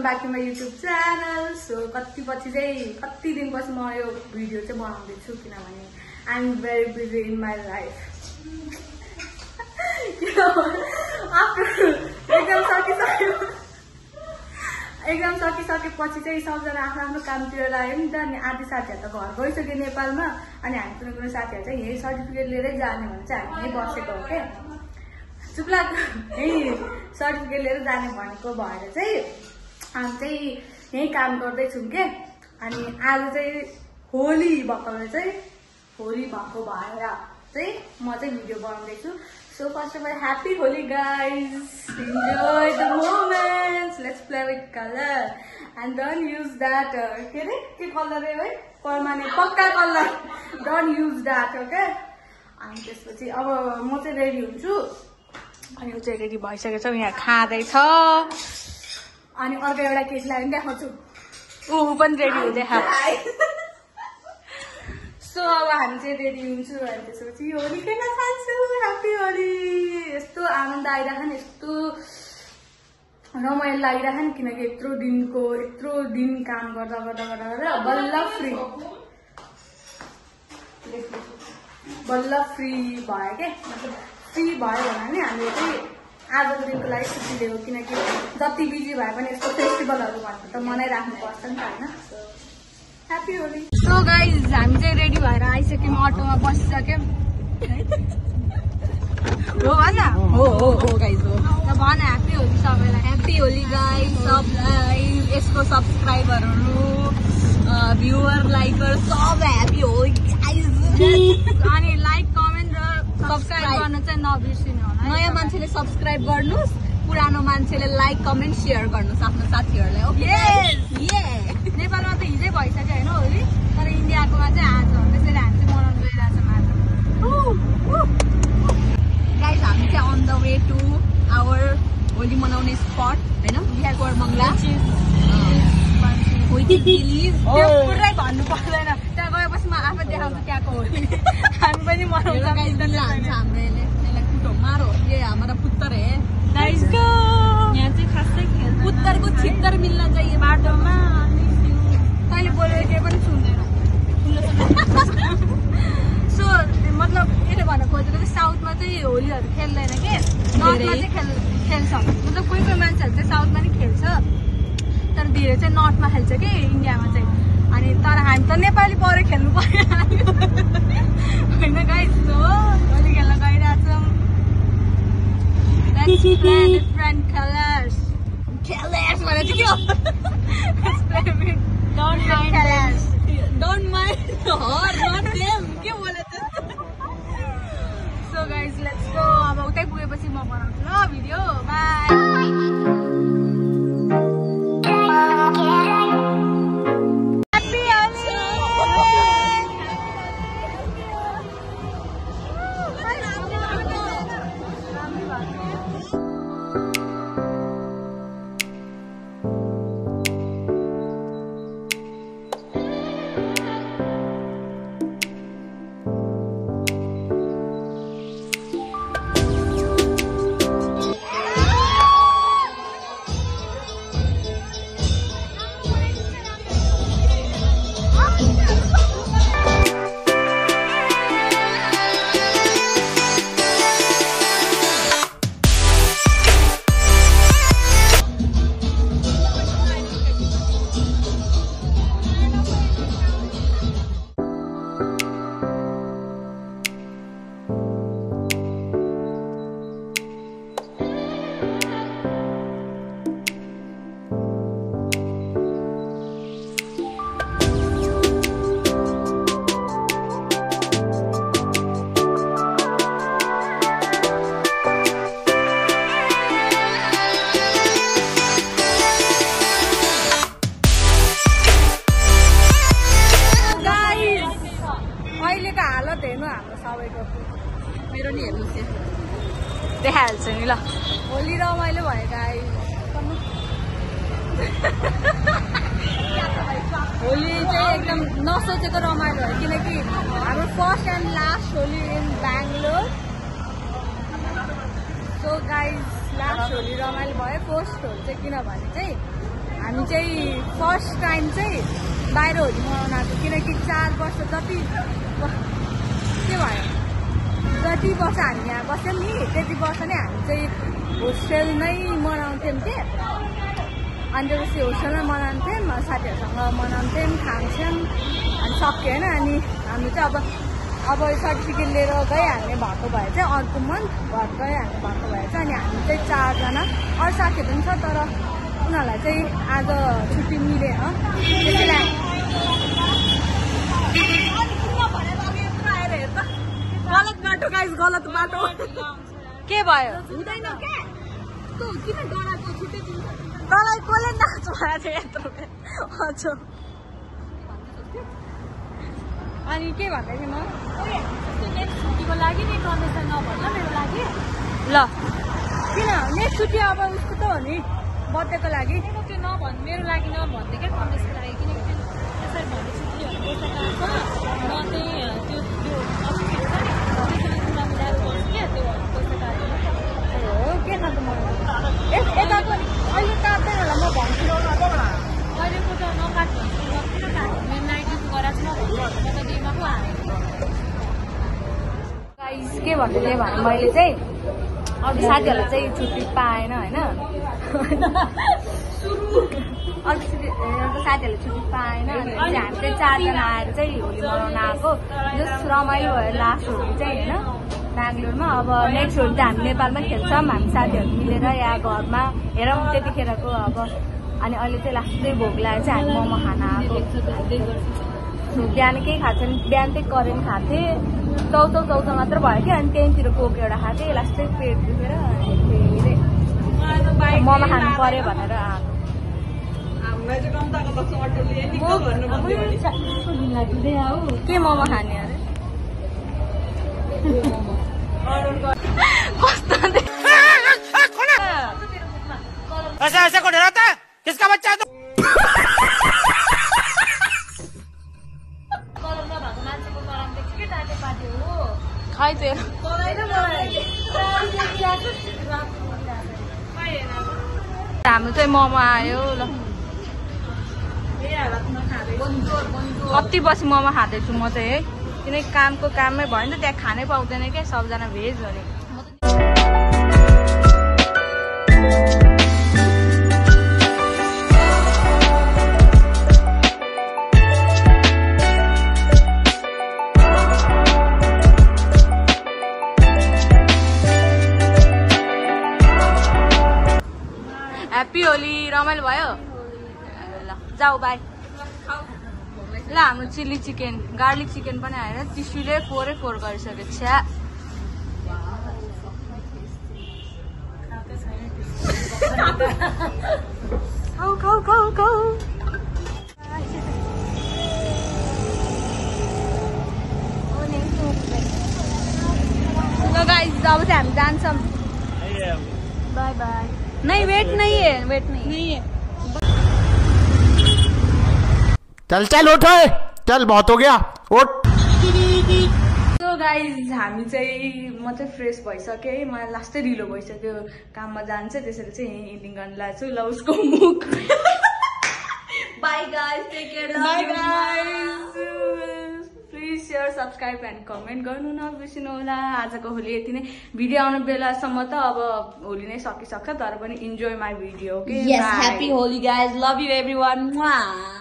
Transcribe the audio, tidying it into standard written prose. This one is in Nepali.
back to my YouTube channel. So कति दिनपछि म यो भिडियो चाहिँ बनाउँदै छु किनभने I'm very busy in my life. After exam सकिसकेपछि चाहिँ सबजना आफ्नो कामतिर लाग्यो नि त अनि आधी साथीहरु त घर गइसक्यो नेपालमा अनि हामी कुनै साथीहरु चाहिँ यही सर्टिफिकेट लिएरै जाने भने चाहिँ हामी यही बसेको हो के चुप्लाक यही सर्टिफिकेट लिएर जाने भनेको भएर चाहिँ हामी चाहिँ यही काम गर्दै छौं के अनि आज चाहिँ होली भएको भएर चाहिँ म चाहिँ भिडियो बनाउँदै छु So first of all, happy Holi guys! Enjoy the moments! Let's play with color and don't use that ke color hai bhai permanent pakka color. Don't use that, okay? अनि त्यसपछि अब म चाहिँ रेडी हुन्छु अनि उ चाहिँ रेडी भइसकेको छ यहाँ खाँदै छ अनि अर्को एउटा केटीलाई पनि देखाउँछु उ पनि रेडी हुँदै छ So अब हामी चाहिँ रेडी हुन्छु अनि त्यसपछि होली खेल्न जान्छु ह्यापी होली यस्तो आनन्द आइराख नि यस्तो रमाइलो लागिराख नि किनकि यत्रो दिन काम गर्दा बल्ल फ्री भयो के मतलब फ्री भयो भने नि हामीले चाहिँ आजको दिनको लागि छुट्टी लिएको किनकि जति बिजी भए पनि यस्तो फेस्टिभलहरु भन्नु त मनाइराख्नु पर्छ नि त हैन Happy Holi. So guys, हामी चाहिँ रेडी भएर आइसक्यौं अटोमा बसिसक्यौं हो भन हो गाइस हो त भन ह्यापी होली सबैलाई ह्यापी होली गाइस सबलाई यसको सब्स्क्राइबरहरु भ्युअर लाइकर सब ह्यापी होली गाइस अनि लाइक कमेन्ट र सब्स्क्राइब गर्न चाहिँ नबिर्सिनु होला नयाँ मान्छेले सब्स्क्राइब गर्नुस् पुरानो मान्छेले लाइक कमेन्ट शेयर गर्नुस् आफ्नो साथीहरुलाई ओके नेपालमा त हिजै भइसक्यो हैन होली तर इन्डियाकोमा चाहिँ आज हो त्यसैले हामी चाहिँ मनाउन गइरहेछ मात्र गाइस हामी चाहिँ on the way to our Holi मनाउने स्पट हैन कोरमंगला पुरै भन्नु पर्दैन त्यहाँ गएपछि म आफै देखाउँछु त्यहाँको होली हामी पनि मनाउँछ गाइस हान्छ हाम्रो यसलाई कुटो मारो ये हाम्रो पुत्तर है गाइस को यहाँ चाहिँ खासै खेल पुत्तरको छित्तर मिल्न चाहिए बाटोमा तैले बोलेर के पनि सुन्दैन सो मतलब यसले भन्न खोजेको चाहिँ साउथमा चाहिँ होलीहरु खेल्दैन के नर्थमा चाहिँ खेल्छ मतलब कोही मान्छेहरु चाहिँ साउथमा नि खेल्छ तर धेरै चाहिँ नर्थमा खेल्छ के इन्डियामा चाहिँ अनि तर हामी त नेपाली परे खेल्नु पर्यो हैन गाइस हो होली खेल्न गइराछौं Let's play different colors भने चाहिँ के हो Don't mind her, not them. के बोले त? So guys, let's go. अब उतै पुगेपछि म बनाउँछु ल भिडियो. Bye. Happy Holi. मेरो नि हेर्नु चाहिँ देखाइहाल्छु नि ल होली रमाइलो भयो गाइस होली चाहिँ एकदम नसोचेको रमाइलो हो किनकि हाम्रो first and last Holi in Bangalore so guys last Holi रमाइलो भयो फर्स्ट होली चाहिँ किनभने चाहिँ हामी चाहिँ फर्स्ट टाइम चाहिँ बाहिर होली मनाउन आएको किनकि 4 वर्ष जति के भयो जति वर्ष हामी यहाँ बस्यौँ नि त्यति वर्ष नै हामी चाहिँ होस्टेल नै मनाउँथ्यौँ के अनि त्यसपछि होस्टेलमै मनाउँथ्यौँ साथीहरूसँग मनाउँथ्यौँ खान्थ्यौँ अनि सक्यो होइन अनि हामी चाहिँ अब सर्टिफिकेट लिएर गइहाल्ने भएको भए चाहिँ अर्को मन्थ घर गइहाल्ने भएको भए चाहिँ अनि हामी चाहिँ 4 जना अरू साथीहरू पनि छ तर उनीहरूलाई चाहिँ आज छुट्टी मिलेन त्यसैले गलत बाटो गाइस गलत बाटो के भयो हुँदैन के किन डराएको छुट्टी दिन्छ तँलाई कसले नाच भएको थियो यत्रो हजुर अनि के भन्दै थिएँ म नेक्स्ट छुट्टीको लागि नि कन्डिसन नभन् ल मेरो लागि ल किन नेक्स्ट छुट्टी अब उसको त हो नि बर्थडेको लागि त्यो नभन् मेरो लागि नभन्दै क्या कन्डिसनको लागि किनकि त्यसरी भन्ने छुट्टीहरू पैसा काट्छ न चाहिँ त्यो हो के न त मलाई यताको अहिले काट्दैन होला म भन्छु अहिलेको त नकाट्नु के भन्दै थिएँ भने मैले चाहिँ अरू साथीहरूलाई चाहिँ छुट्टी पाएन होइन अर्को साथीहरूले छुट्टी पाएन अनि चाहिँ हामी चाहिँ 4 जना आएर चाहिँ होली मनाउन आएको जस रमाइलो भयो लास्ट होली चाहिँ होइन बेङ्गलोरमा अब नेक्स्ट होली त हामी नेपालमा खेल्छौँ हामी साथीहरू मिलेर या घरमा हेरौँ त्यतिखेरको अब अनि अहिले चाहिँ लास्ट चाहिँ भोग लागेर चाहिँ हामी मोमो खान आएको बिहान केही खाएको छैन बिहान चाहिँ करेन्ट खाएको थिएँ चौथो मात्र भयो कि अनि त्यहीँतिर कोक एउटा खाएको थिएँ लास्ट चाहिँ पेट दुखेर मोमो खानु पर्यो भनेर के मोमो खाने अरे ऐसा को डराता है किसका बच्चा है हाम्रो चाहिँ मोमो आयो ल कति बसी मोमो खाँदैछु म चाहिँ है किनकि कामको काममै भयो नि त त्यहाँ खानै पाउँदैन क्या सबजना भेज हो नि ह्याप्पी होली रमाइलो भयो ल जाऊ बाई ल हाम्रो चिल्ली चिकन गार्लिक चिकन पनि आएर चिसुले 4 गरिसक्यो छ्या खाऊ ल गाइस अब चाहिँ हामी जान्छौँ बाय बाय नहीं वेट नहीं है चल उठ चल बहुत हो गया उठ सो गाइज हामी चाहिँ म चाहिँ फ्रेस भइसकेँ है मलाई लास्टै ढिलो भइसक्यो काममा जान्छ त्यसरी चाहिँ यहीँ इन्डिङ गर्न लाग्छु ल उसको मुख bye guys take care bye guys please share subscribe and comment गर्नु नबिर्सिनु होला आजको होली यति नै भिडियो आउने बेलासम्म त अब होली नै सकिसक्छ तर पनि enjoy my video okay Yes, happy Holi guys. Love you everyone. Mwah.